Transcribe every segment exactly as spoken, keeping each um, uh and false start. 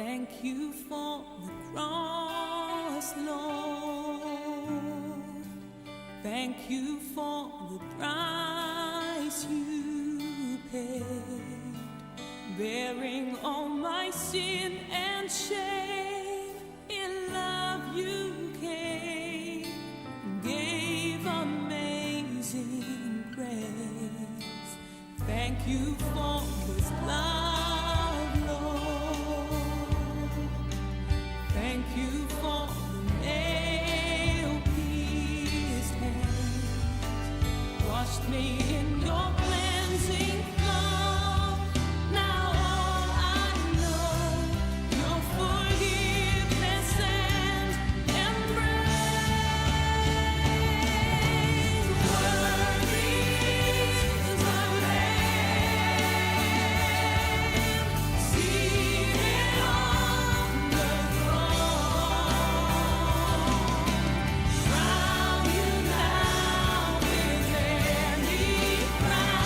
Thank you for the cross, Lord. Thank you for the price you paid, bearing all my sin and shame. In love you came, gave amazing grace. Thank you for this love, Lord. Thank you for the nail-pierced hands. Washed me in your cleansing flow. Now all I know, your forgiveness and embrace. Worthy is the Lamb seated on the throne. Crown you now with any crown.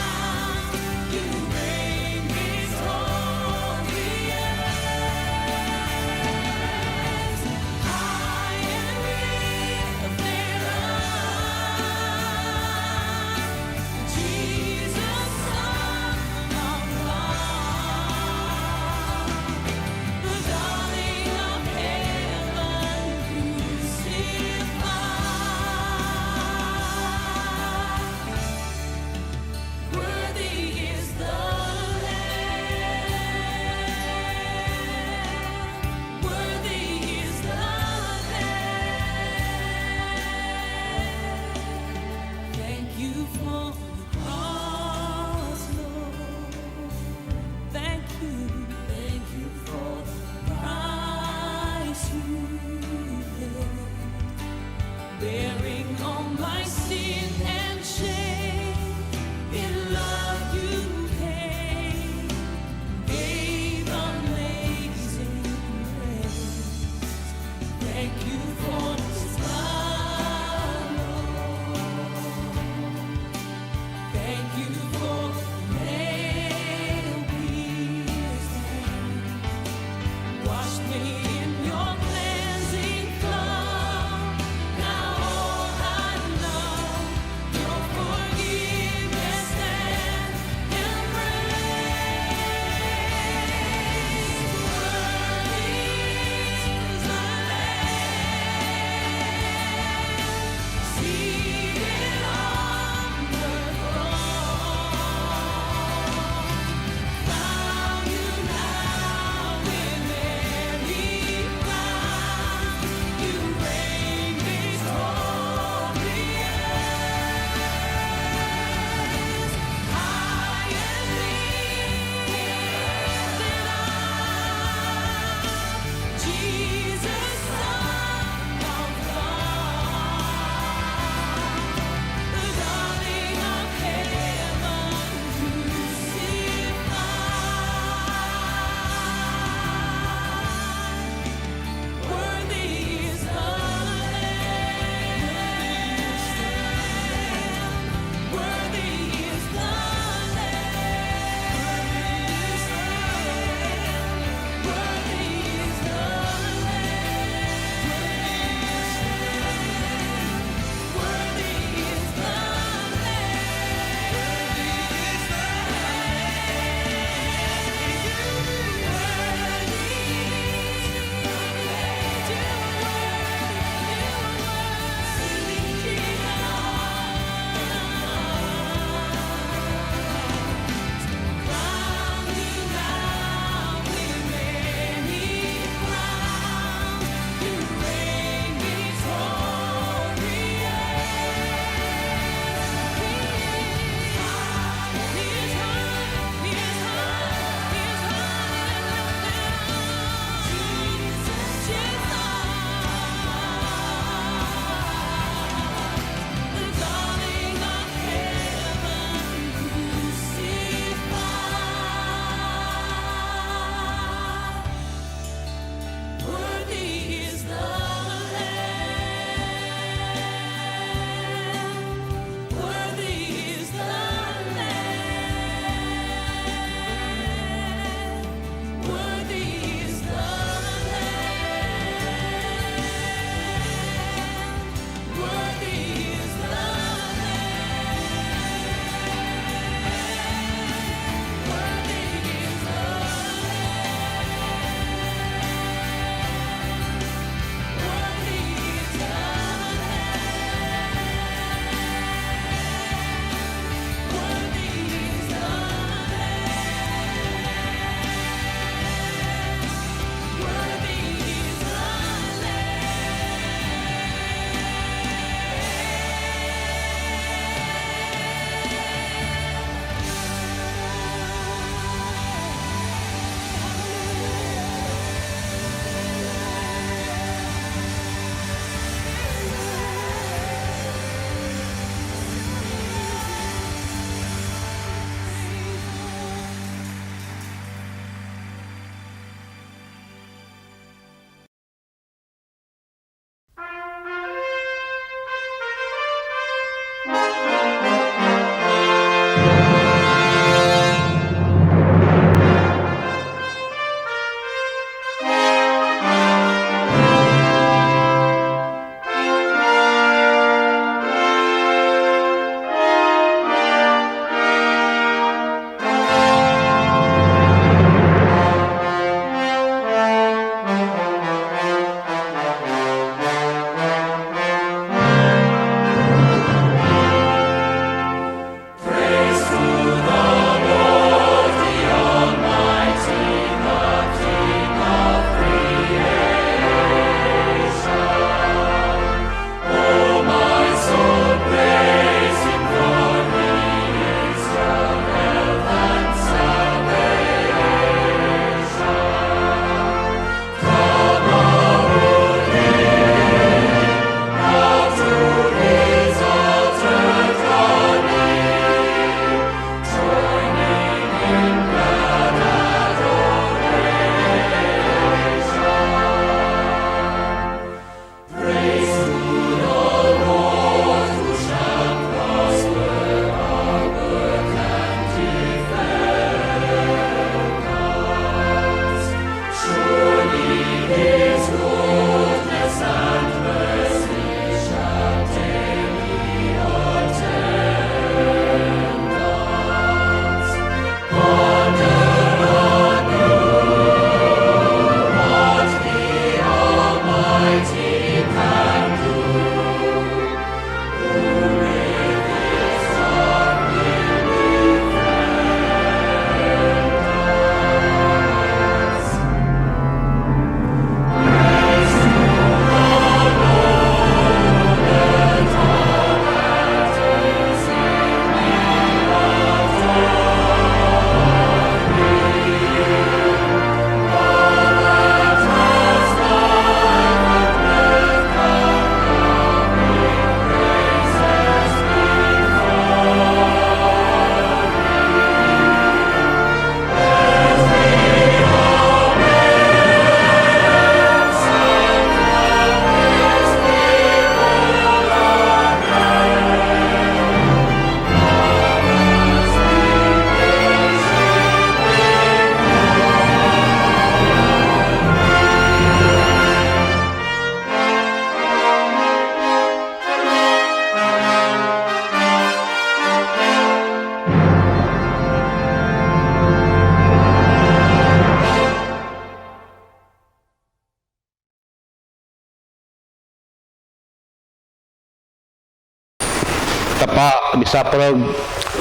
Tapa bisapreg,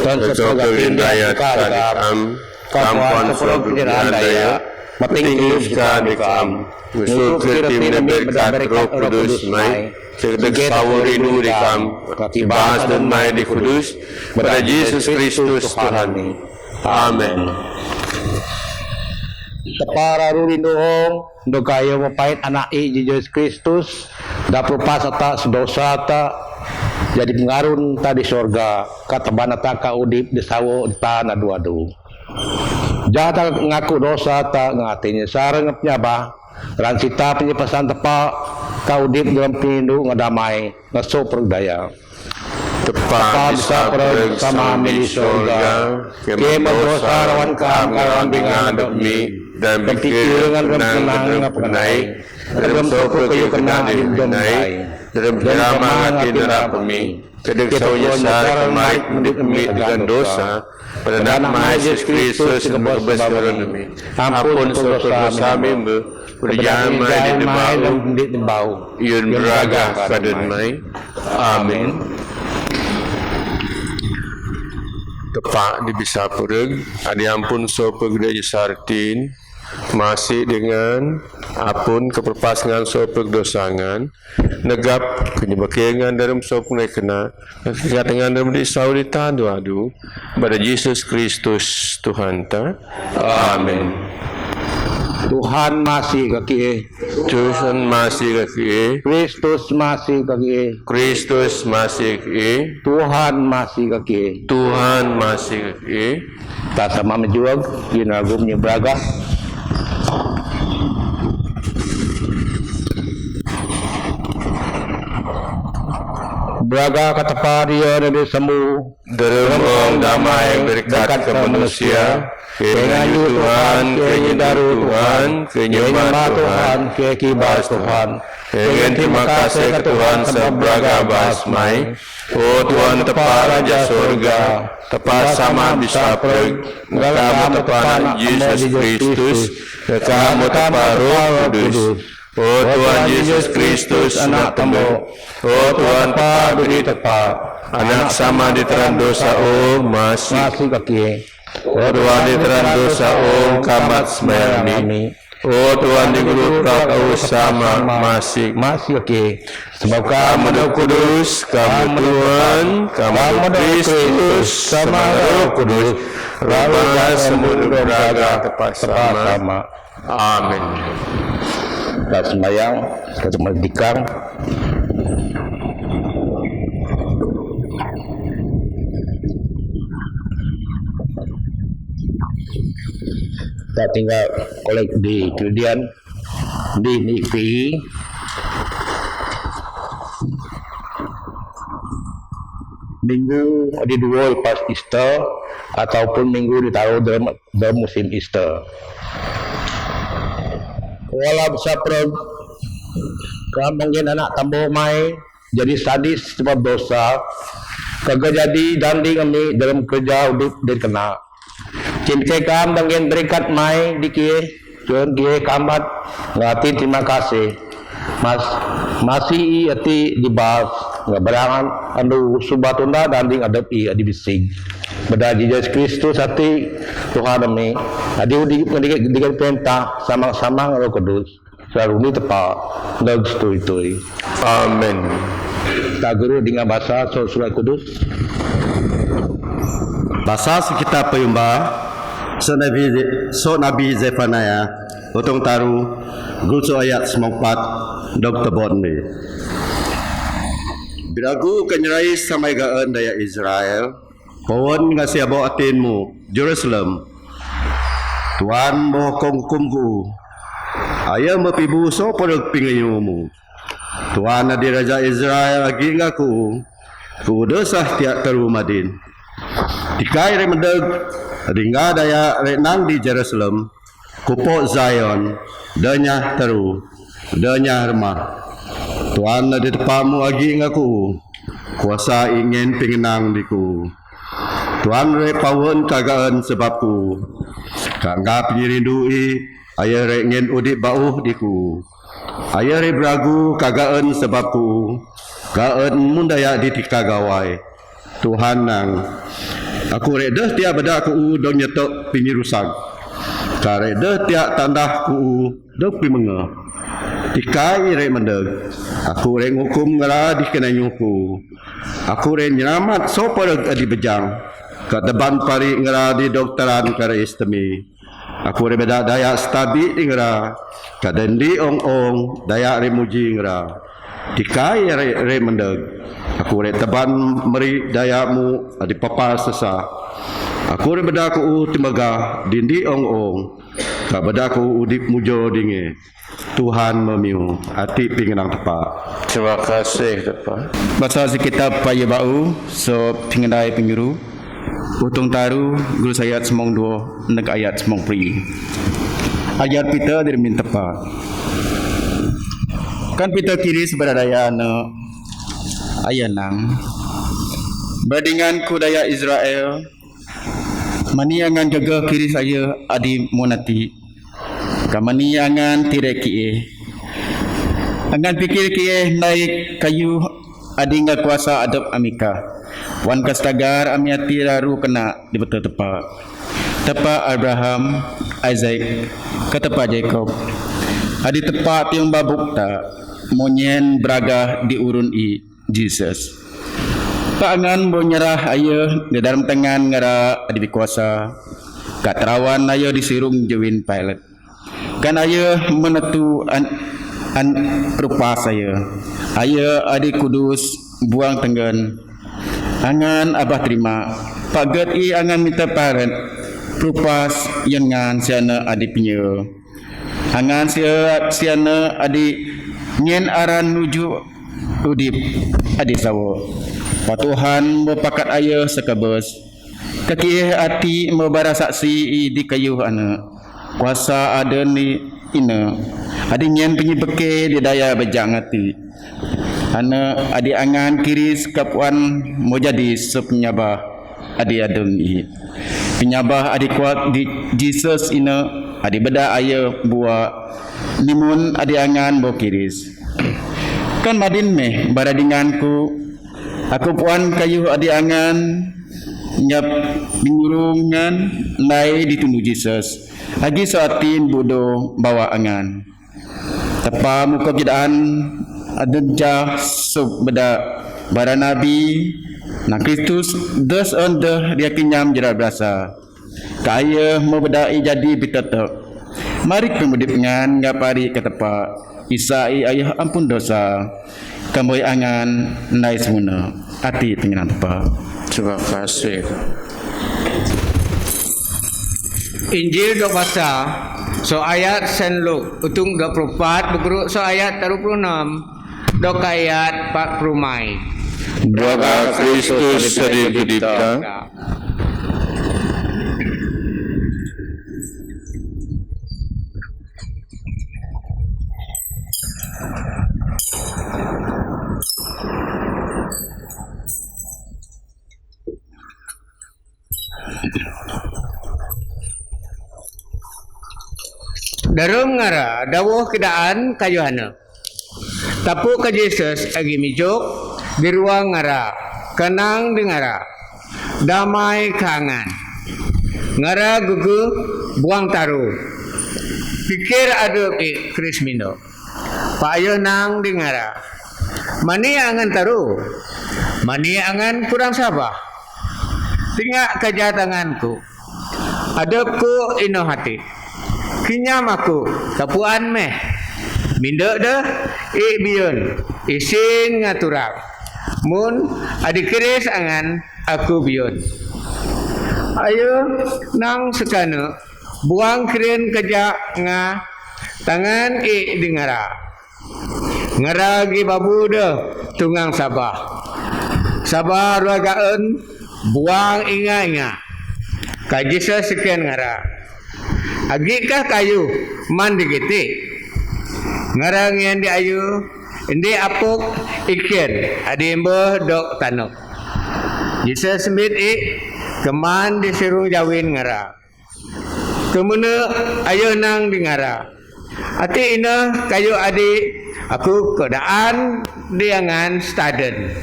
Tuhan sapreg ati daya ka dikam, kam Tuhan sapreg ati daya, mating ius ka dikam. Ngusuk kirti mene berkat Roh Kudus mai, sedek sawo rindu dikam, kibas dan mai di Kudus, pada Yesus Kristus Tuhan. Amin. Tapa raru rindu ong, Dokayo mapait Anak i Yesus Kristus, dapur pasata sedosa ta, jadi pengarun ta di sorga, kata bana ta ka udip di sawo ta na dua du. Jata ngaku dosa ta ngati nyesar ngap nyabah, ran sita penyepasan tepa, ka udip dalam penyindu ngadamai, ngaso perudaya. Tapa bisapreg sama mili sorga, ke mendosa rawan kam karam bingan demi, dan pikir dengan renang dengan penai, dalam sopo kayu kena di benai, dalam drama ngati nara pemi, kedek saunya sar kemaik mendit pemi dengan dosa, pada nama Yesus Kristus kebos baron demi. Ampun sopo dosa mimba, Perjamai di tebau, di tebau. Yun beraga kadun mai. Amin. Tapa di bisapreg, adi ampun sopo gede sartin, masi dengan, ampun keperpas ngan sopo dosa ngan, negap kenyebakengan dalam sopo naik kena, Kata ngandam di saudi tandu adu, pada Yesus Kristus Tuhan ta. Amin. Tuhan masi kaki e. Tuhan masi kaki e. Kristus masi kaki e. Kristus masi kaki e. Tuhan masi kaki e. Tuhan masi kaki e. Ta sama majuag, ina gum nyu braga. Braga ka Tapa dia na di sambu. Derem ong damai berkat ke manusia. Ke nganyu Tuhan, ke nyedaru Tuhan, ke nyembah Tuhan, ke kibas Tuhan. Dengan terima kasih ke Tuhan sebab braga bas mai. O Tuhan Tapa Raja Sorga, Tapa sama bisapreg, ngala Tapa Tapa Anak Yesus Kristus, ngala Tapa Roh Kudus. O Tuhan Yesus Kristus, Anak Tamba. O Tuhan Tapa beri Tapa, Anak sama di teran dosa o masi. Masi kaki. O Tuhan di teran dosa o kamat semayang mi. O Tuhan di guru prak o sama masi. Masi kaki. Sebab kamu Roh Kudus, kamu Tuhan, kamu Kristus, sama Roh Kudus. Rabbana semua beraga Tapa sama. Amin. Kita sembahyang, kita merdeka. Kita tinggal kolek di kemudian di nipi. Minggu di dua lepas Easter ataupun minggu di taruh dalam dalam musim Easter. Wala bisapreg, kam mungkin anak tambo mai, jadi sadis sebab dosa, kaga jadi dandi ngami dalam kerja udip di kena. Cinta kam mungkin berikat mai di kie, Tuhan kie kamat, ngati terima kasih. Mas, masi i ati di bas, ngabarangan andu subatunda dandi ngadep i adi bisig. Bada Yesus Kristus ati Tuhan ami, adi udi digan penta samang-samang Roh Kudus, selalu ni tepa, dan setui-tui. Amin. Ta guru dengan bahasa so surat Kudus. Bahasa sekitar peyumba, so Nabi, so Nabi Zefania, potong taru, guru so ayat semangpat, doktor Botni. Biragu kenyerai samai gaan daya Israel, Pawan ngasiabo atinmu, Jerusalem. Tuan mohokong hukum ku. Aya mapibu so poreg pingayumu. Tuan adi raja Israel agi ngaku. Ku desah tiak teru madin. Tikai re medeg, ringga daya re nang di Jerusalem. Kupo Zion, danyah teru, danyah remah. Tuan adi tepamu agi ngaku. Kuasa ingen pingenang diku. Tuan re pawan kagaan sebab ku. Kangga penyirindu i, aya re ngen udip bauh diku. Aya re beragu kagaan sebab ku. Gaan mundaya di tika gawai. Tuhan nang. Aku rek deuh tiak beudak ku u dong nyetok pinyi rusang. Ka rek deuh tiak tandah ku u dong pimengeh. Tikai rek mendeg. Aku rek ngukum ngera di kenai nyuku. Aku rek nyelamat sopa rek adi bejang. Ka teban pari ngera di dokteran ka rek istemi. Aku rek bedak dayak setabi di ngera. Ka dendi ong-ong dayak rek muji ngera. Tikai rek, rek mendeg. Aku rek teban meri dayak mu adi papa sesa. Aku rek bedak ku u timegah dindi ong-ong. Ka bedak ku u udip mujo dinge. Tuhan memiu ati pingenang tepa. Terima kasih tepa. Basa si kitab Payu Bau so pingendai pingiru. Utung taru guru ayat semong dua neg ayat semong pri. Ayat pita diri min tepa. Kan pita kiri seberadaya ne ayah nang. Berdingan ku daya Israel. Mani angan gaga kiri saya adi monati. Ka mani angan tirek ki'eh. Angan pikir ki'eh naik kayu adi nga kuasa adep amika. Wan ka setagar ami ati raru kena di beta tepa. Tepa Abraham, Isaac, ka tepa Jacob. Adi tepa tiung babuk ta monyen beraga di urun i. Jesus. Ka angan bo nyerah aye di dalam tangan ngera adi bikuasa. Ka terawan aye di sirung jewin Pilate. Kan aye menetu an, an rupas aye. Aye adi kudus buang tenggen. Angan abah terima. Paget i angan minta Pilate. Rupas yen ngan siana adi pinye. Angan sia, siana adi nyen aran nuju udip adi sawo. Pa Tuhan mepakat aye sekebes. Kekieh ati mebara saksi i di kayu ane. Kuasa aden ni ine. Adi nyen penyi beke di daya bejang ati. Ane adi angan kiri sekapuan mojadi sepenyabah. Adi adun i. Penyabah adi kuat di Jesus ine adi beda aye bua nimun adi angan bo kiris. Kan madin meh bara dingan ku aku puan kayu adi angan nyap bingurungan nai ditunu Jesus. Agi soatin budo bawa angan. Tepa muka kidaan adeja sub beda bara nabi na Kristus des on deh dia kinyam jera berasa. Kaya mebeda i jadi bitetek. Mari pemudip ngan ngapari ke tepa. Isa i ayah ampun dosa. Kamboi angan nai semuna. Ati pengiran tepa. Terima kasih. Injil dok basa so ayat Saint Luke utung dua puluh empat beguru so ayat tiga puluh enam dok ayat empat puluh mai. Beraga Kristus sedih berdipta. Darum ngara dawuh kidaan ka Yohanes. Tapu ka Jesus agi mijuk di ruang ngara kenang di ngara damai kangan. Ngara gugu buang taru. Pikir adu i Krismindo. Payuh nang di ngara. Mani angan taru. Mani angan kurang sabah. Tingak kaja tanganku. Adepku ino hati. Kinyam aku tapuan meh. Mindo deh i biun isin ngaturak. Mun adi kiris angan aku biun. Ayo nang sekana buang kirin kaja nga tangan i di ngara. Ngara gi babu deh tungang sabah. Sabah ruagaen buang inga-inga. Ka Jesus sekian ngara. Agi kah kayu man digiti. Ngara ngen di ayu indi apuk ikian adi mbeh dok tanuk. Jesus mit i keman di sirung jawin ngara. Kemuna ayo nang di ngara. Ati ina kayu adi aku kedaan di angan staden.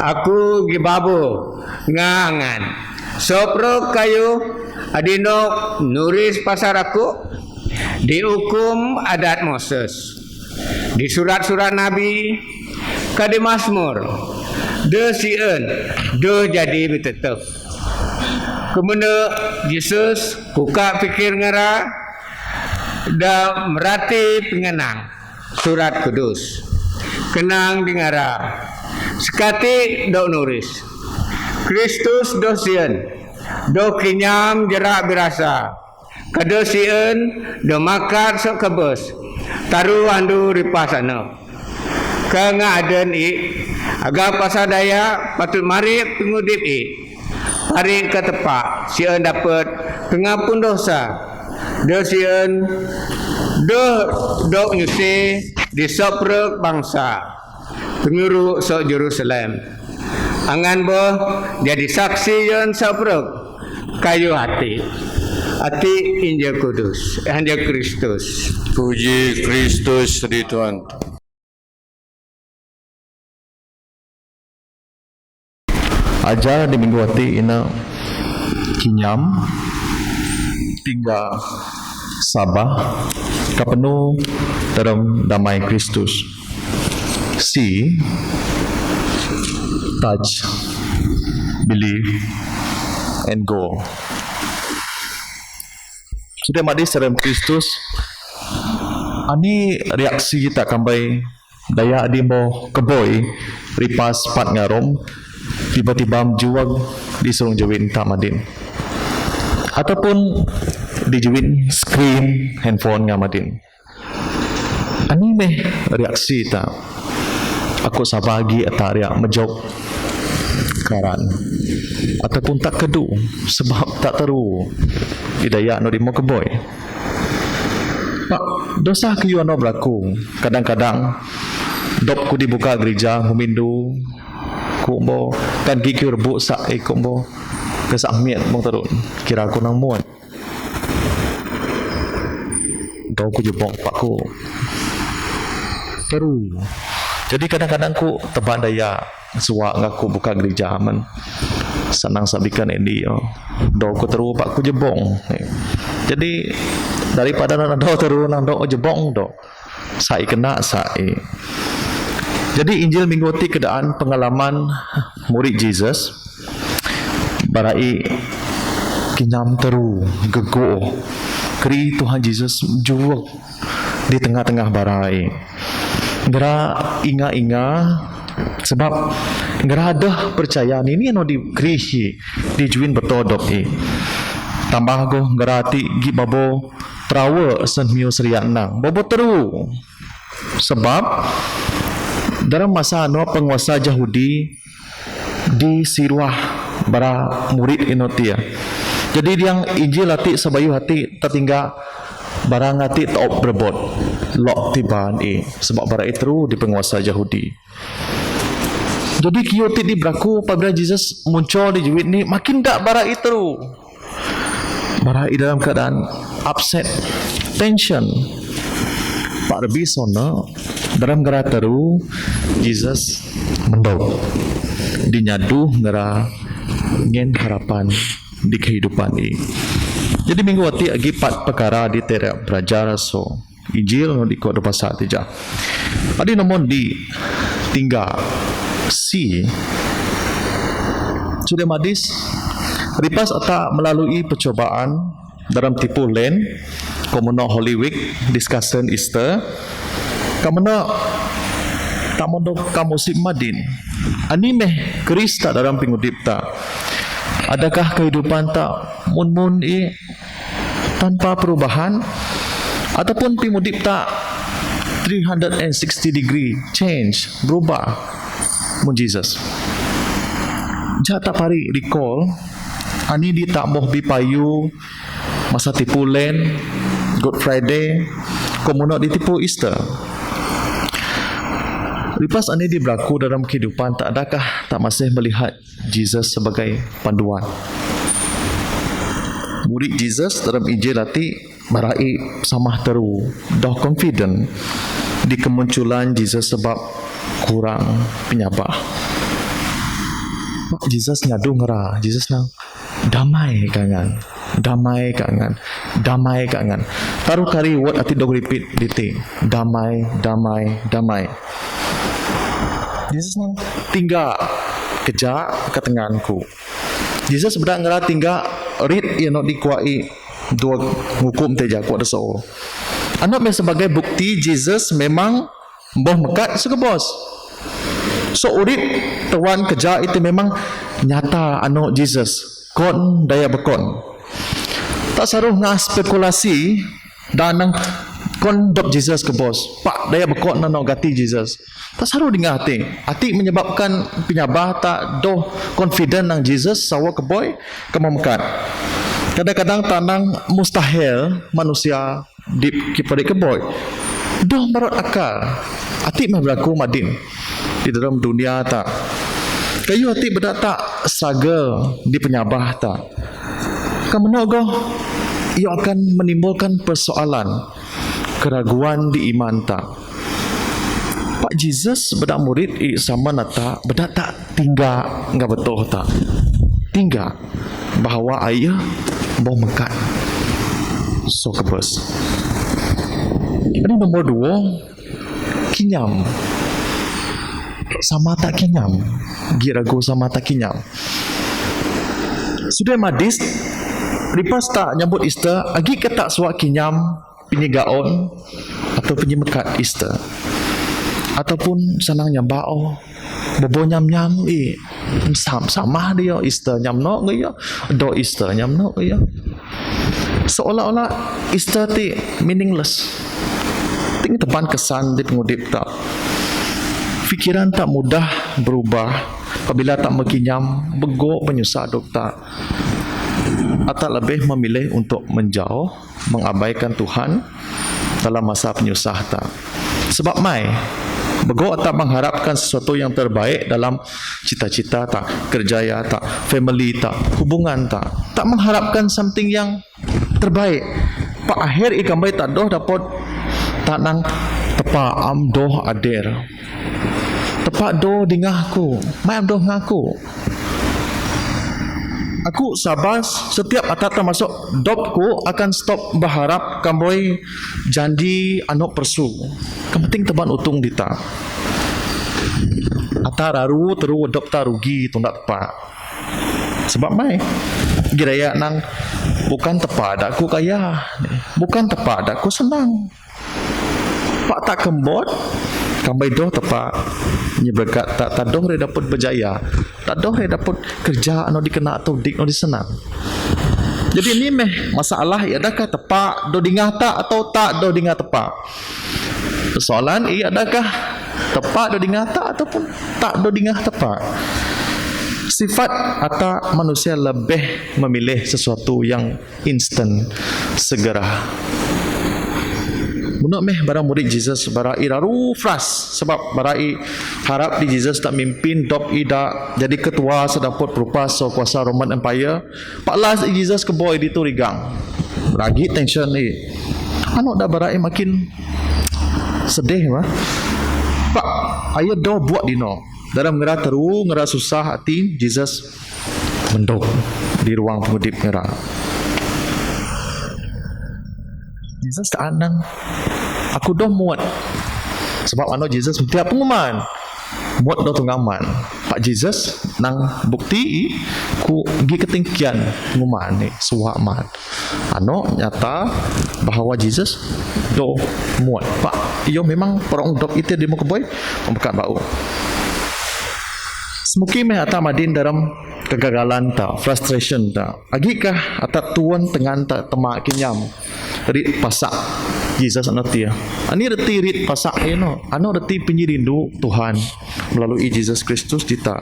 Aku gi babo nga angan. Soprok kayu adi nok nuris pasal aku di ukum adat Moses, di surat-surat nabi, ka di Masmur, de sieun, de jadi bitetep. Kemene Yesus buka pikir ngara, da merati pengenang Surat Kudus. Kenang di ngara, sekati dok nuris, Kristus doh sieun, doh kinyam jerak birasa, ka doh sieun, doh makat sok kebus, taru andu ripas ano. Ka nga aden i, aga pasal daya patut mari pengudip i. Pari ka tepak, sieun dapet pengapun dosa. Doh sieun, doh dok nyusi di soprek bangsa, penguru sok Jerusalem. Angan boh jadi saksi yeun soprek kayu ati. Ati Injil Kudus, Injil Kristus. Puji Kristus di Tuhan. Ajar di minggu ati ina kinyam, tingga sabah, kapenu dalam damai Kristus. See, touch, believe, and go. Sudah madi serem Kristus, ani reaksi tak kambai daya di mo keboi ripas pat ngarom, tiba-tiba menjual di surung jawin tak madin. Ataupun di jawin screen handphone nga madin. Ani meh reaksi tak? Aku sabagi ata riak mejok karan. Ataupun tak kedu sebab tak teru idaya no di mo keboi. Pak, dosa ke yuan no beraku. Kadang-kadang dok ku dibuka gereja ngumindu, kumbo kan gigi rebuk sa e kumbo kesak miet mong terun. Kira ku nang muat. Dok ku jebong pak ku teru. Jadi kadang-kadang ku tebak daya suak ngaku buka gereja man. Senang sabikan ini yo. Dok ku teru pak ku jebong. Jadi daripada nang dok teru nang dok jebong dok. Sai kena sai. Jadi Injil minggu ti kedaan pengalaman murid Jesus. Barai kinyam teru gego keri Tuhan Jesus juwek di tengah-tengah barai. Ngera inga-inga sebab ngera deh percaya ni ni ano di kerihi di juin betodok i. Tambah go ngera ti gi babo trawe sen miu seriak nang babo teru. Sebab dalam masa ano penguasa Jahudi di siruah bara murid ino tia. Jadi diang Injil ati sabayu hati tatingga barang ati taop berebot lok tiban i sebab bara i teru di penguasa Jahudi. Jadi kiu ti di beraku apabila Jesus muncul di juit ni makin dak bara i teru. Bara i dalam keadaan upset, tension. Pak Rebi sono dalam ngera teru Jesus mendok dinyadu ngera ngen harapan di kehidupan i. Jadi minggu ati agi pat pekara di terak berajar so Injil no di ko do pasal tija. Adi nomor di tingga si sudah madis ripas ata melalui percobaan dalam tipu len komono Holy Week discussion Easter kamana tak mondo kamu si madin ani meh Krista dalam pengudip ta. Adakah kehidupan ta mun-mun i tanpa perubahan ataupun pengudip ta three hundred and sixty degree change berubah mun Jesus. Jata pari recall ani di tak moh bipayu masa tipu len Good Friday komono di tipu Easter. Ripas ani di beraku dalam kehidupan tak adakah tak masih melihat Jesus sebagai panduan. Murid Jesus dalam Injil ati barai samah teru doh confident di kemunculan Jesus sebab kurang penyabah. Jesus nyaduh ngara, Jesus nang, "Damai ka ngan, damai ka ngan, damai ka ngan." Taruh kali word ati dok repeat diti, "Damai, damai, damai." Jesus nang, "Tingga keja ka tengan ku." Jesus bada ngara tingga rit ino dikua i dua ngukum te ja kua da so. Ano meh sebagai bukti Jesus memang boh mekat sekebos. So urip tuan keja iti memang nyata ano Jesus. Kon daya bekon. Tak saruh nga spekulasi danang kon dop Jesus kebos. Pak daya bekon nano gati Jesus. Tak saruh dingah ati. Ati menyebabkan penyabah tak doh confident nang Jesus sawa keboi kama mekat. Kadang-kadang tanang mustahil manusia dip ki pari keboi. Doh marot akal. Ati meh beraku madin. Di dalam dunia tak. Kayu ati beda tak struggle di penyabah tak. Kamano goh, ia akan menimbulkan persoalan, keraguan di iman tak. Pak Jesus beda murid i sama nata, beda tak tingga nga betoh tak. Tingga bahawa ayah boh mekat so kebos. Ini nombor dua, kinyam. Sama tak kinyam. Gi ragu sama tak kinyam. Sudah madis, ripas tak nyambut Easter, agi ke tak suak kinyam, penyegaon atau penyemekat Easter, ataupun sanang nyambao, bobo nyam-nyam i, sam sama dia Easter nyam no ngiyo, do Easter nyam no ngiyo. Seolah-olah Easter ti meaningless. Ting teban kesan di pengudip tak. Fikiran tak mudah berubah apabila tak mekinyam, bego penyusah dok tak. Atau lebih memilih untuk menjauh, mengabaikan Tuhan dalam masa penyusah ta. Sebab mai, bego tak mengharapkan sesuatu yang terbaik dalam cita-cita ta, kerjaya ta, family ta, hubungan ta. Tak mengharapkan something yang terbaik. Pa akhir i kambai tak doh dapot tak nang tepa am doh ader. Tepa doh dingah ku, mai am doh ngaku. Aku sabar setiap atat termasuk dop ku akan stop berharap kamboi janji anok persu. Kepenting teban utung dita. Atat raru teru dop ta rugi tundak tepa. Sebab mai giraya nang bukan tepa dak ku kaya, bukan tepa dak ku senang. Pak tak kembot, kambai doh tepa, nyi berkat tak tadoh re dapet berjaya, tadoh re dapet kerja anu dikena atau dik anu disenang. Jadi ni meh masalah ia adakah tepa doh dingah tak atau tak doh dingah tepa. Persoalan ia adakah tepa doh dingah tak ataupun tak doh dingah tepa. Sifat ata manusia lebih memilih sesuatu yang instan, segera. Menurut meh barang murid Jesus, barang i raru fras sebab barang i harap di Jesus tak mimpin dop i dak jadi ketua sedaput perupas so kuasa Roman Empire. Pak las i Jesus keboi di tu rigang. Lagi tension i. Anu dak barang i makin sedih mah. Pak, ayo doh buat dino. Dalam ngera teru, ngera susah ati, Jesus mendok di ruang pengudip ngera. Jesus tak anang. Aku doh muat. Sebab ano Jesus mentiak pengumuman. Muat doh tungaman. Pak Jesus nang bukti ku gi ketingkian pengumuman ni suak man. Ano nyata bahawa Jesus doh muat. Pak, iyo memang perong dop ite di muka boy, membekat bau. Semuki meh ata madin dalam kegagalan ta, frustration ta. Agikah atat tuan tengan ta temak kinyam rit pasak Jesus ano tia. Ani reti rit pasak eno, ano reti penyirindu Tuhan melalui Jesus Kristus dita.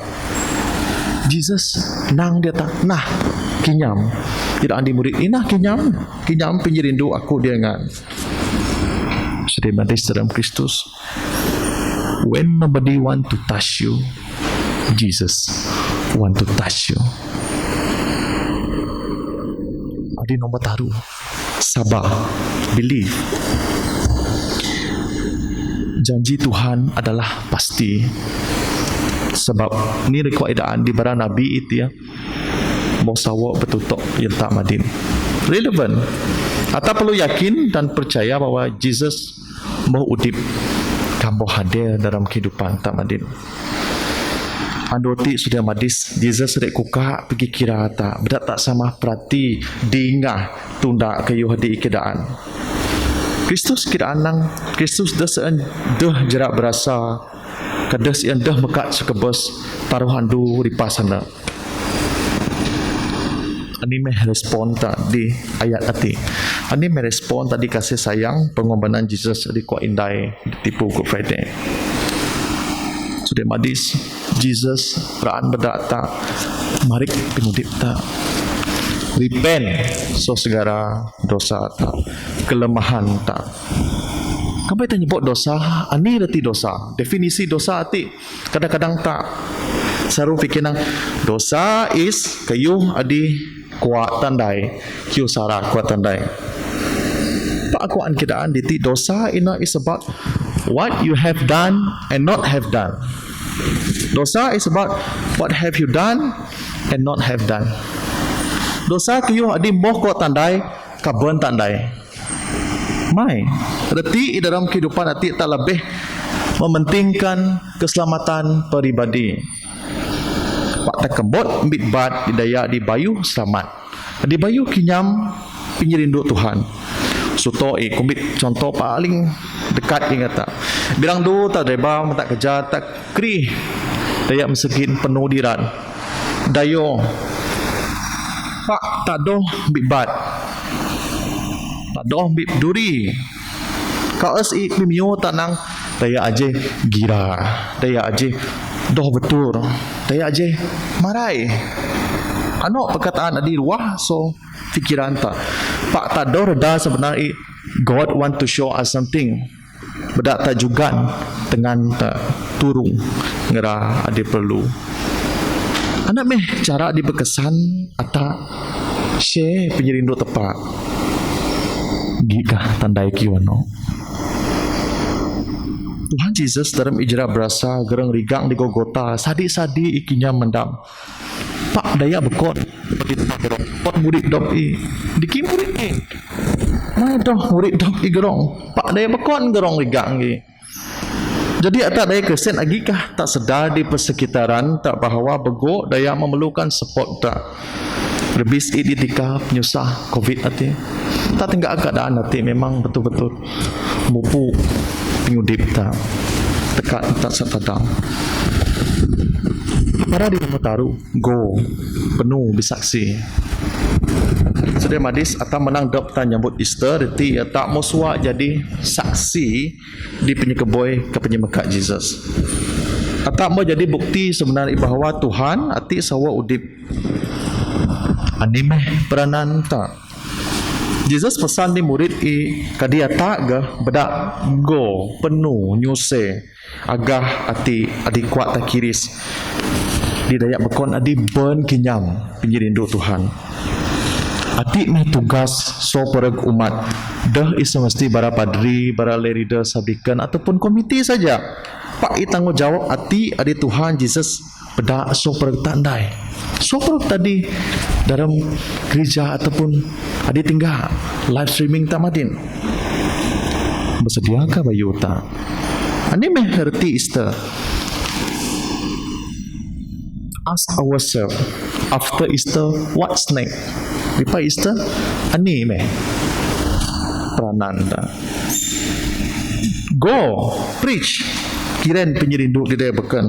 Jesus nang dia ta, nah kinyam. Tidak andi murid inah kinyam, kinyam penyirindu aku dia ngan. Sedih matis dalam Kristus. When nobody want to touch you, Jesus want to touch you. Adi nombor taru. Sabar. Believe. Janji Tuhan adalah pasti. Sabab ni rekoa idaan di bara nabi iti ya. Mo sawo betutok yenta madin. Relevant. Ata perlu yakin dan percaya bahwa Jesus mo udip, kam mo hadir dalam kehidupan ta madin. Ando ti sudah madis, Jesus rek kuka pegi kira ta, bedak tak sama perhati, dingah, tunda kayuh di keadaan. Kristus kira anang, Kristus deh seen deh jerak berasa, kadeh seen deh mekat sekebes taruh andu di pasana. Ani meh respon ta di ayat ati. Ani meh respon ta di kasih sayang pengorbanan Jesus di kuat indai di tipu Good Friday. Sudah madis, Jesus peraan bedak ta, marik pengudip ta. Repent, so segara dosa ta, kelemahan ta. Kampai ta nyebut dosa, ani reti dosa, definisi dosa ati. Kadang-kadang ta saru pikir nang dosa is kayuh adi kuat tandai, kayuh sara kuat tandai. Pak kuat keadaan diti dosa ina is about what you have done and not have done. Dosa is about what have you done and not have done. Dosa kayuh adi moh kuat tandai, kaban tandai. Mai, reti i dalam kehidupan ati ta lebih mementingkan keselamatan peribadi. Pak ta kembot mit bat di daya di bayu selamat. Di bayu kinyam pengirindu Tuhan. Suto i kumbit contoh paling dekat ingat ta. Bilang du ta deba mata kerja ta kri. Daya mesekin penuh diran. Dayo. Pak ta doh mit bat. Ta doh mit duri. Ka es i pimio tanang daya aje gira, daya aje doh betul, daya aje marai. Ano perkataan adi ruah so pikiran ta. Pak ta doh reda sebenar i God want to show us something. Bedak ta jugan tengan ta turung ngera adi perlu. Anak meh cara di bekesan ata share pengirindu tepat. Gika tandai kiwano. Tuhan Jesus dalam ijra berasa gereng rigang di Golgota, sadi-sadi ikinya mendam. Pak daya bekot, bagi tempat gerong. Pot murid dok i, diki murid i. Mai doh murid dok i gerong. Pak daya bekot gerong rigang i. Jadi ata daya Kristen agi kah tak sedar di persekitaran tak bahawa bego daya memerlukan support tak. Lebih sikit di tika penyusah covid ati. Tak tenggak keadaan ati memang betul-betul mupu pengudip ta. Tekat ta satadang. Para di nama taru go penuh bisaksi. Sudah madis ata menang dok ta nyambut Easter, reti ia tak muswa jadi saksi di penyekeboi ke penyemekat Jesus. Ata mau jadi bukti sebenarnya bahawa Tuhan ati sawa udip. Ani meh peranan ta. Jesus pesan di murid i kadi ata ga bedak go penuh nyuse agah ati adi kuat ta kiris. Di daya bekon adi ben kinyam pengirindu Tuhan. Ati meh tugas so pereg umat deh isa mesti bara padri, bara leader sabikan ataupun komiti saja. Pak i tanggungjawab ati adi Tuhan Jesus Peda so pereg tandai. So pereg tadi dalam gereja ataupun adi tinggal live streaming ta madin. Bersediakah bayu ta? Ani meh reti Easter. Ask ourselves, after Easter, what's next? Lepas Easter, ani meh peranan ta. Go, preach. Kiren penyirindu di daya beken.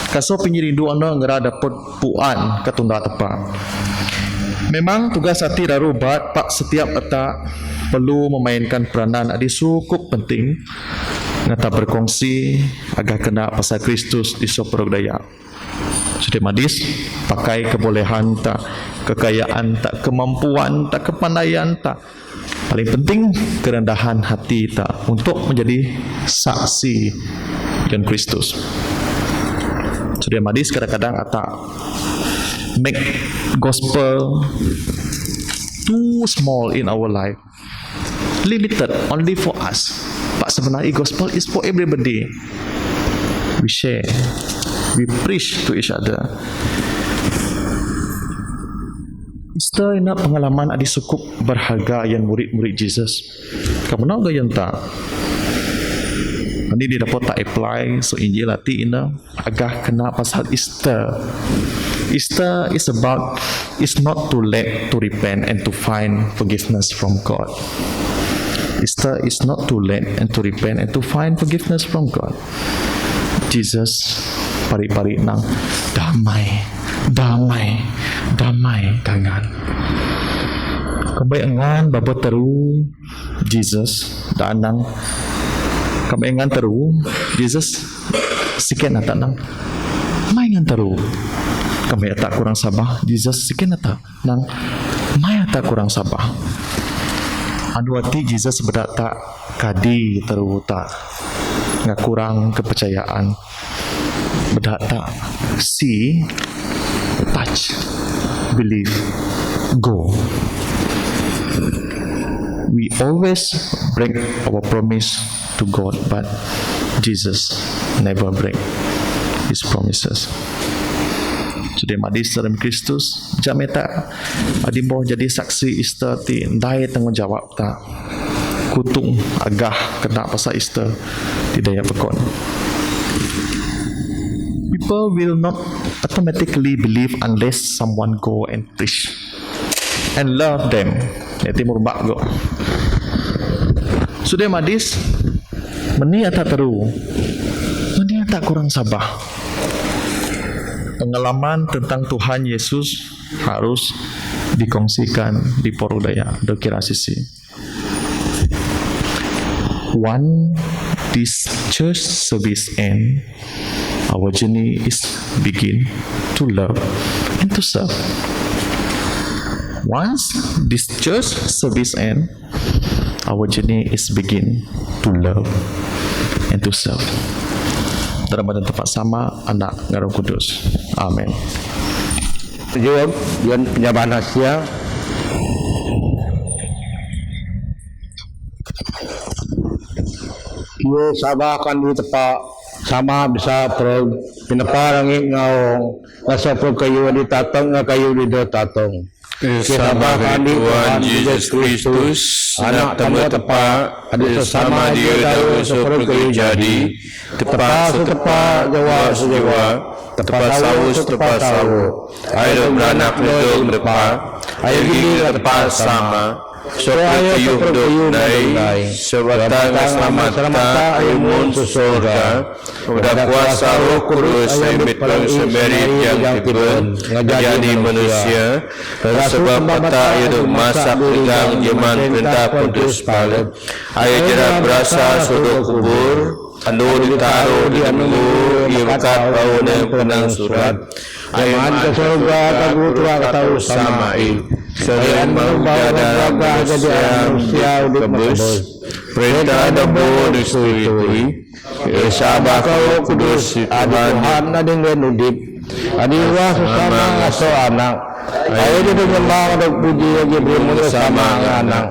Kaso penyirindu ana ngera dapet puan katunda tepat. Memang tugas ati rarubat pak setiap eta perlu memainkan peranan adi sukup penting ngata berkongsi agak kena pasal Kristus di so pereg daya. Sudah madis, pakai kebolehan ta, kekayaan ta, kemampuan ta, kepandaian ta, paling penting kerendahan hati ta untuk menjadi saksi Tuhan Kristus. Sudah madis kadang-kadang ata make gospel too small in our life, limited only for us. Pak sebenarnya gospel is for everybody. We share. We preach to each other. Easter ina pengalaman adi sukup berharga yan murid-murid Jesus. Kamno ga yan ta? Ani di dapot ta apply so Injil ati ina agak kena pasal Easter. Easter is about, is not too late to repent and to find forgiveness from God. Easter is not too late and to repent and to find forgiveness from God. Jesus pari-pari nang, "Damai, damai, damai ka ngan." Kambai ngan bapa teru Jesus da nang, kambai ngan teru Jesus sikin ata nang, "Mai ngan teru." Kambai ata kurang sabah Jesus sikin ata nang, "Mai ata kurang sabah." Anu ati Jesus beda ta kadi teru ta nga kurang kepercayaan. Beda ta see, touch, believe, go. We always break our promise to God, but Jesus never break his promises. Sude madis dalam Kristus, jameta adi mboh jadi saksi Easter ti ndai tanggung jawab ta. Kutung agak kena pasal Easter ti daya bekon. People will not automatically believe unless someone go and preach and love them. Iti murbak go. Sude madis, meni ata teru, meni ata kurang sabah. Pengalaman tentang Tuhan Yesus harus dikongsikan di poru daya, do kira sisi. Once this church service end, our journey is begin to love and to serve. Once this church service end, our journey is begin to love and to serve. Dalam nama Bapa, Sama, Anak, ngan Roh Kudus. Amin. Jawab, Yuan penyambahan hasia. Kio sabah kandi tepa sama bisa perog pinepa rangit ngaong, ngaso perog kayu di tatong nga kayu di do tatong. Kio sabah kandi Tuhan Yesus Kristus, Anak tambah tepa, adi sesama dia daun so perog kayu jadi, tepa setepa, jawa sejawa, tepa sawo setepa sawo. Ai do beranak do tepa, ai gigi tepa sama. So perog kayu do nai, so batang selamat ta, ai mun so sorga. Udah kuasa Roh Kudus, ai mit perang semeri yang tiba, jadi manusia. Sebab mata ai do masak tegang jeman perintah Pontius Pilat. Ai jera berasa so do kubur, anu ditaro di anu, ia mekat bau nang penang surat. Ai man ke sorga, ka guru tua ka tau sama i. Sarian bau jadah manusia, manusia udip kebus. Perintah da bo di sui-sui. Ia sabah ka Roh Kudus, adi Tuhan, adi ngan udip. Adi wah sesama ngaso anak. Ai di penyembah ada puji, adi berimun sesama anak.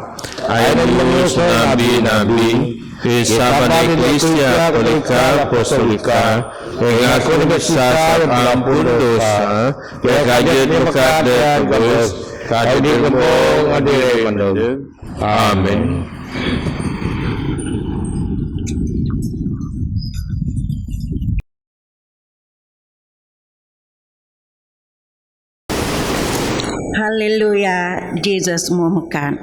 Ai di menyusun nabi-nabi. Isama di Eklisia Katolika Apostolika, ngaku di besar ampun dosa, ya kajut mekat de kebus, kajut kembong adil mendung. Amin. Haleluya, Jesus mau mekat.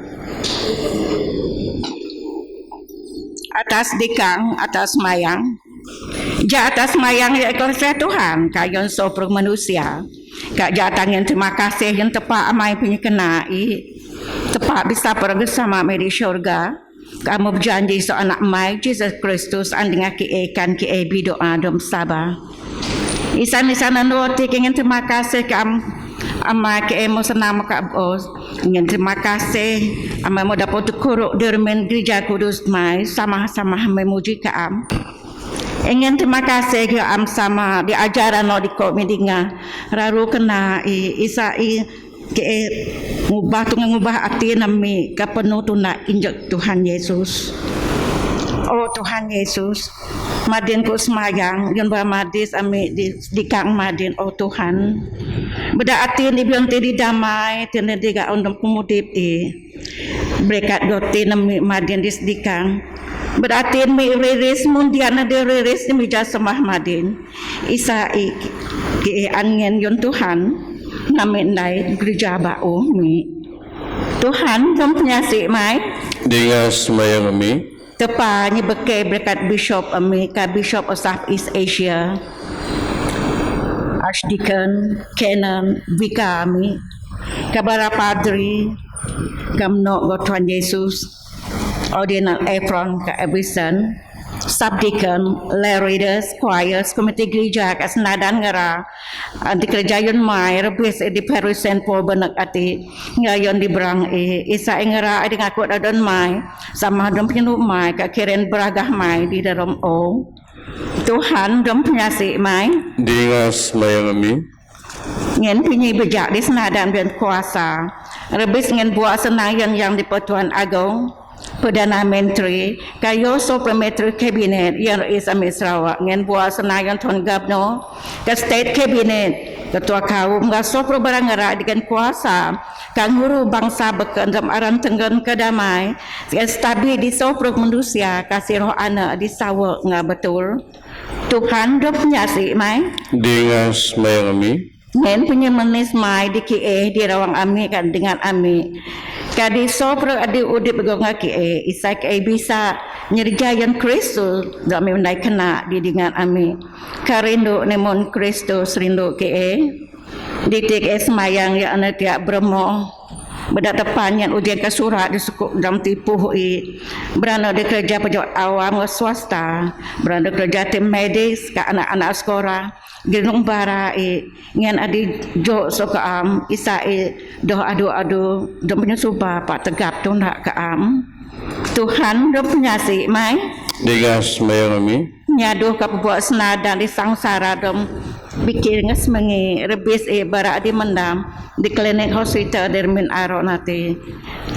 Atas dikang, atas mayang. Ja atas mayang ya eklesia Tuhan, ka yon so perog manusia. Ka ja tangin terima kasih yang tepa amai punya kenai. Tepa bisa pergi sama mai di syurga. Kamu berjanji so anak mai Jesus Kristus anding aki ekan ki ebi doa dom saba. Isan-isan anu ti kengin terima kasih kam amai ke emo senam ka os. Ingin terima kasih amai mo dapat kuruk dermen gereja kudus mai sama-sama memuji kam. Ingin terima kasih ke am sama diajaran no di ko midinga raru kena i isa i ke ngubah tu ngubah ati nami ka penuh tu nak injek Tuhan Yesus. Oh Tuhan Yesus, Mađen ko smayang, yon ba madis ami di, di kang mađen, o Tuhan. Bđa atin ibion ti di damai, ti ne di ga ondom kumudip i. Brekat goti nami mađen di sedikang. Bđa atin mi riris mundian na di riris mi jasmah mađen. Isa i ki angen yon Tuhan. Nami nai gereja ba o mi. Tuhan, dom penyasi mai. Dinga smayang mi. Tepa nyi beke berkat Bishop ami, ka Bishop of Southeast Asia, Archdeacon, Canon, Vicar ami, ka bara Padri, ka mnok go Tuhan Yesus, Ordinal Efron, ka Evison, Subdeacon, Lay Readers, Choirs, Komiti Gereja, ka senadan ngera, anti kerja yon mai, rebis di Paris Saint Paul benek ati, ngayon di berang e, isa ngera, adi ngakut adon mai, sama dom pinu mai, ka keren beragah mai di dalam o. Tuhan dom penyasi mai. Dinga smayang mi. Ngen pinyi bejak di senadan ben kuasa. Rebis ngen buah senayan yang di Pertuan Agong. Perdana Menteri, ka yoso Menteri Kabinet, yang Rais ami Sarawak, ngen buah senayan Tuan Gubernur, ka State Cabinet, Ketua Kaum, ka sopro barang ngera di kan kuasa, ka nguru bangsa beken dom aran tenggen kedamai, ka stabil di sopro manusia, ka siroh anak di sawa nga betul. Tuhan dom penyasi mai. Dinga smayang mi. Ngen penyemenis mai di ki e di rawang ami ka dengan ami. Ka di sopro adi udip go nga ki e, isa ki e bisa nyerjayan Kristus, dom ami undai kena di dengan ami. Ka rindu nemon Kristus rindu ki e. Di tik e smayang ya ana tiak bermo. Bđa tepan yan ujian ka surat di suku dom tipuh i. Berana di kerja pejabat awam nga swasta. Berana di kerja tim medis ka anak-anak sekolah. Ginung bara i, ngen adi jo so ka am, isa i, doh adu-adu, dom penyusuba pa tegap tunda ka am. Tuhan dom penyasi mai. Dinga smayang mi. Nyaduh ka pebuat senadan di sangsara dom pikir nges mengi, rebis i bara adi mendam, di klinik hospital di remin aro nati.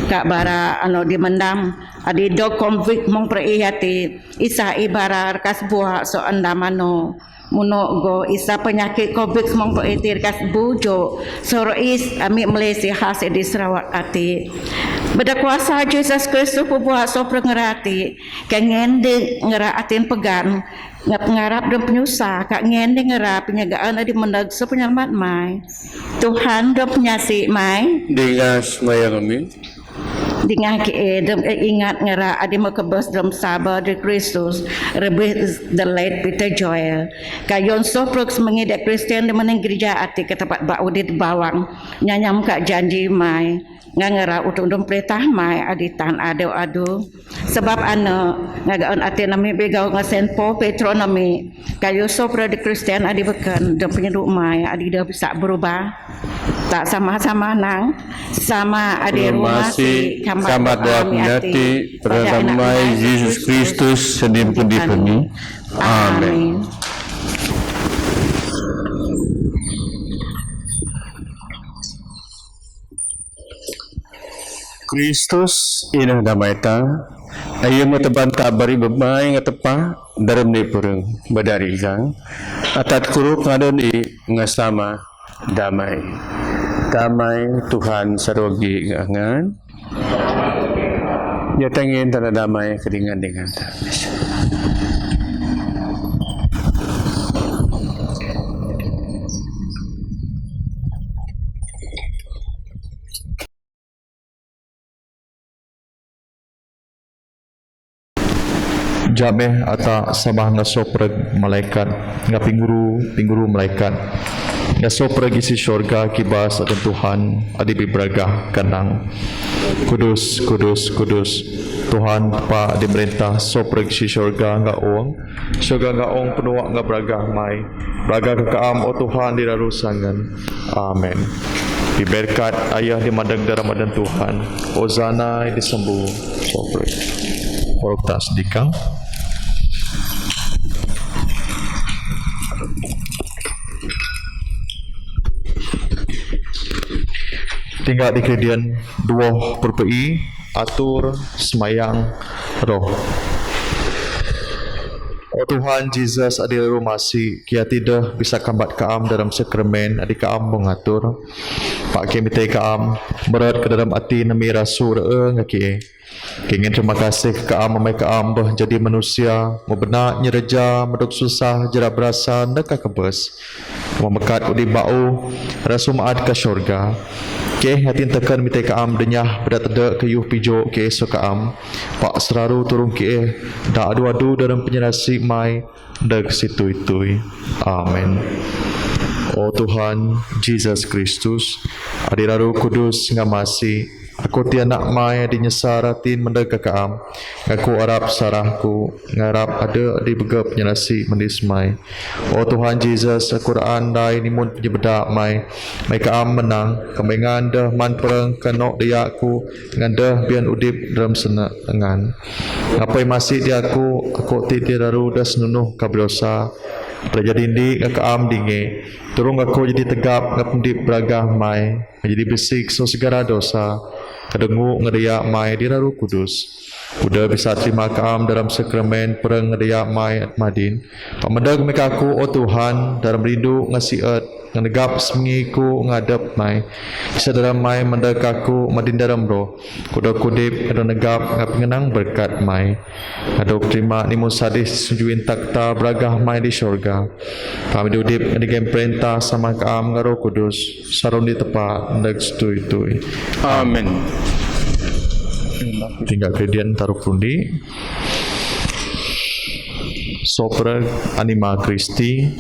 Ka bara ano di mendam, adi do konflik mong per i ati, isa i bara rekas buah so andam ano. Muno go isa penyakit covid sembilan belas iti rekas bujo. Soro is ami Malaysia has di Sarawak ati. Bđa kuasa Jesus Kristus pubuah so perngerati. Ka ngen di ngera atin pegan. Ngap ngarap dom penyusah. Ka ngen di ngera penyagaan di mendag so penyelamat mai. Tuhan dom penyasi mai. Dinga smayang mi. Dinga ki e dom e ingat ngera adi mekebes dom sabar di Kristus, rebih the late Peter Joel. Ka yon so prok semengi de Kristian di meneng gereja ati ke tempat ba udit bawang. Nyanyam ka janji mai. Nga ngera utung dom peritah mai adi tan adu-adu. Sebab ana nga gaon ati nami begau nga senpo Petro nami. Ka yon so prok di Kristian adi beken dom penyedu mai adi dah bisa berubah. Tak sama-sama nang, sama adi rumasi, kambat doa penyati, pada nama Yesus Kristus, sendi pun di kami. Amin. Kristus ina damai ta, ayu matebanta bari bemai ngatepa, dalam ni purung, badari kang, atat kuruk ngadon i ngasama, Damai. Damai Tuhan sarogi ngangan. Ya tengin tanda damai kedingan dengan ta. Jameh ata sabah ngasopreg malaikat, nga pinguru, pinguru malaikat. Ngasopreg isi syurga kibas akan Tuhan, adi bibraga kanang. Kudus, kudus, kudus. Tuhan pa di merintah sopreg isi syurga nga ong. Syurga nga ong penuak nga braga mai. Braga ka kaam, o Tuhan, di lalu sangan. Amin. Diberkat ayah di madeg dalam adan Tuhan. Hosana di sembu. Soprek. Porok tas dikang. Tinggal di kedian dua perpei atur semayang roh. O Tuhan Jisus adi raru masi, ki ati dêh bisa kambat ka'am dalam sakramen adi ka'am mengatur. Pake mite ka'am, beret ke dalam ati nami rasu ree ngaki. Kengin terima kasih ka'am amai ka'am beh jadi manusia, mebena nyereja, medok susah, jera berasa, neka kebes. Memekat udi ba'u, rasu ma'at ke syurga. Ke hatin teken mite ka'am denyah bedat tede ke yuh pijo ke so ka'am. Pak seraru turung ke, dak adu-adu dalam penyerasi mai, dak situi-tui. Amin. O Tuhan, Jisus Kristus, adi raru kudus ngamasi, aku ti anak mai adi nyesar atin mendek ka'am, ngaku arap sarahku, ngarap ada di begep nyerasi mendis mai. O Tuhan Jisus, aku raan dai nimun penyebeda mai, mai ka'am menang, kembengan deh man pereng kenok diaku, ngan deh bian udip dalam sena engan. Ngapai masi di aku, aku ti di raru das nunuh kabrosa, Raja dindi ngaka'am dinge, turung aku jadi tegap ngapendip beragah mai, jadi besik so segara dosa, kadengu ngedeya mai di raru kudus. Udah bisa terima ka'am dalam sakramen pereng ngedeya mai at madin. Pamedeg mekaku, o Tuhan, dalam rindu ngasiat, ngenegap semengiku ngadep mai. Isa dalam mai mendek aku madin dalam roh. Kuda kudip, ada negap, ngap ngenang berkat mai. Adok terima nimun sadis sujuin takta beragah mai di syurga. Kami dudip ngedigen perintah sama ka'am ngaroh kudus. Sarun di tepa, ndak setui-tui. Amin. Tinggal kedian taruh pundi. Sopra anima Christi.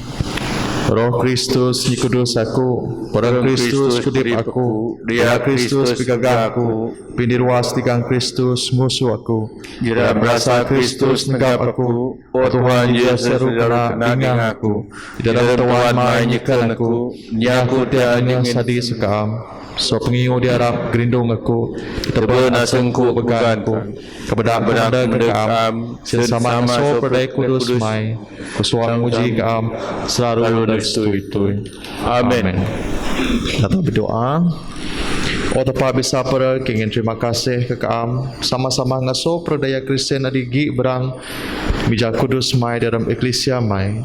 Roh Kristus nyikudus aku. Pereng Kristus kudip aku. Dia Kristus pigagah aku. Pindir was tigang Kristus ngusu aku. Jera berasa Kristus negap aku. O Tuhan, Yesus seru kena tingah aku. Di dalam Tuhan mai nyekan aku. Nyaku tiada sadis ka'am. So pengingu diarap gerindung aku. Tebal nasengku beganku. Kebedak kebedak ka'am. Sesama so perdai kudus mai. Kusuang muji ka'am. Selalu dari setui-tui. Amin. Kita berdoa. O Tepa bisa pera, kengin terima kasih ke ka'am. Sama-sama ngaso perdaya Kristen adigi berang. Mija kudus mai dalam eklisia mai.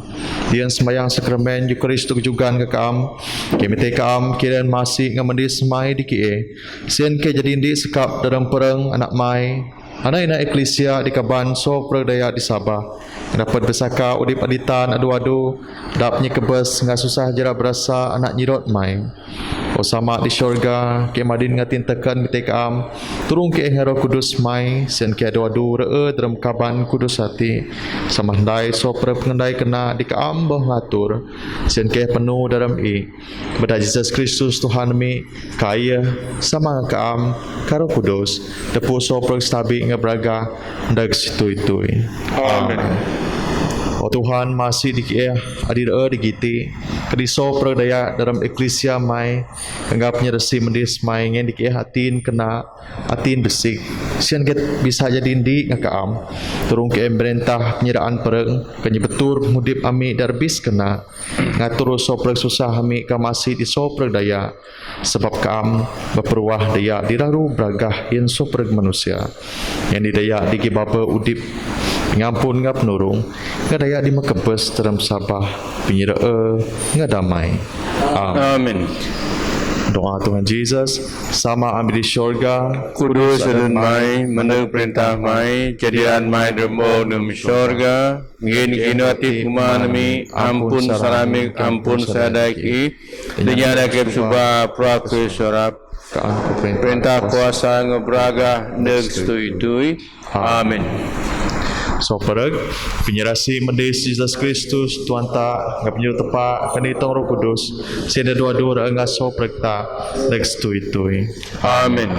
Dian sembayang sakramen Eukaristik jugan ke ka'am. Kemite ka'am, kiren masi ngamendis mai di kie. Sen ke jadi indi sekap dalam pereng anak mai. Anak ina eklisia di kaban so perdaya di Sabah. Dapat besaka udip aditan adu-adu. Dap nyekebes ngasusah jera berasa anak nyirot mai. O sama di syurga, ke madin ngatin teken mite ka'am, turung ke ngaro kudus mai, sen ke adu-adu ree dalam kaban kudus hati, sama handai so pera pengendai kena di ka'am boh ngatur, sen ke penuh dalam i. Beda Yesus Kristus Tuhan mi, kaya, sama ka'am, karo kudus, tepu so pera stabi ngebraga, ndak situi-tui. Amin. O Tuhan, masi di kie, adi ree di giti, kedi so pera daya dalam eklisia mai, Anggap nyerasi mendis mai ngen dikeh atin kena, atin besik. Sian get bisa jadi indi ngaka'am. Turung ke em berentah penyeraan pereng, kenyebetur mudip ami darbis kena. Ngatur so pereng susah ami kamasi di so pereng daya. Sebab ka'am beperuah daya di raru beragah yen so pereng manusia. Yen di daya di gibaba udip ngampun ngap nurung, nga daya di makebes teram sabah, penyeree nga damai. Amin. Doa Tuhan Jesus, sama ami di syurga, kudus adan mai, menurut perintah mai, jadian mai dermo nem syurga, ngin kino ati kuman mi, ampun sarami, ampun sadaki, dinyada ke suba, prak ke sorap, perintah kuasa ngebraga, neg setui-tui. Amin. So pereg, penyerasi mendis Jesus Kristus, Tuhan ta, ngap nyuruh tepa, kani tong Roh Kudus, sida dua-dua enggak so pereg ta, neg setui-tui. Amin.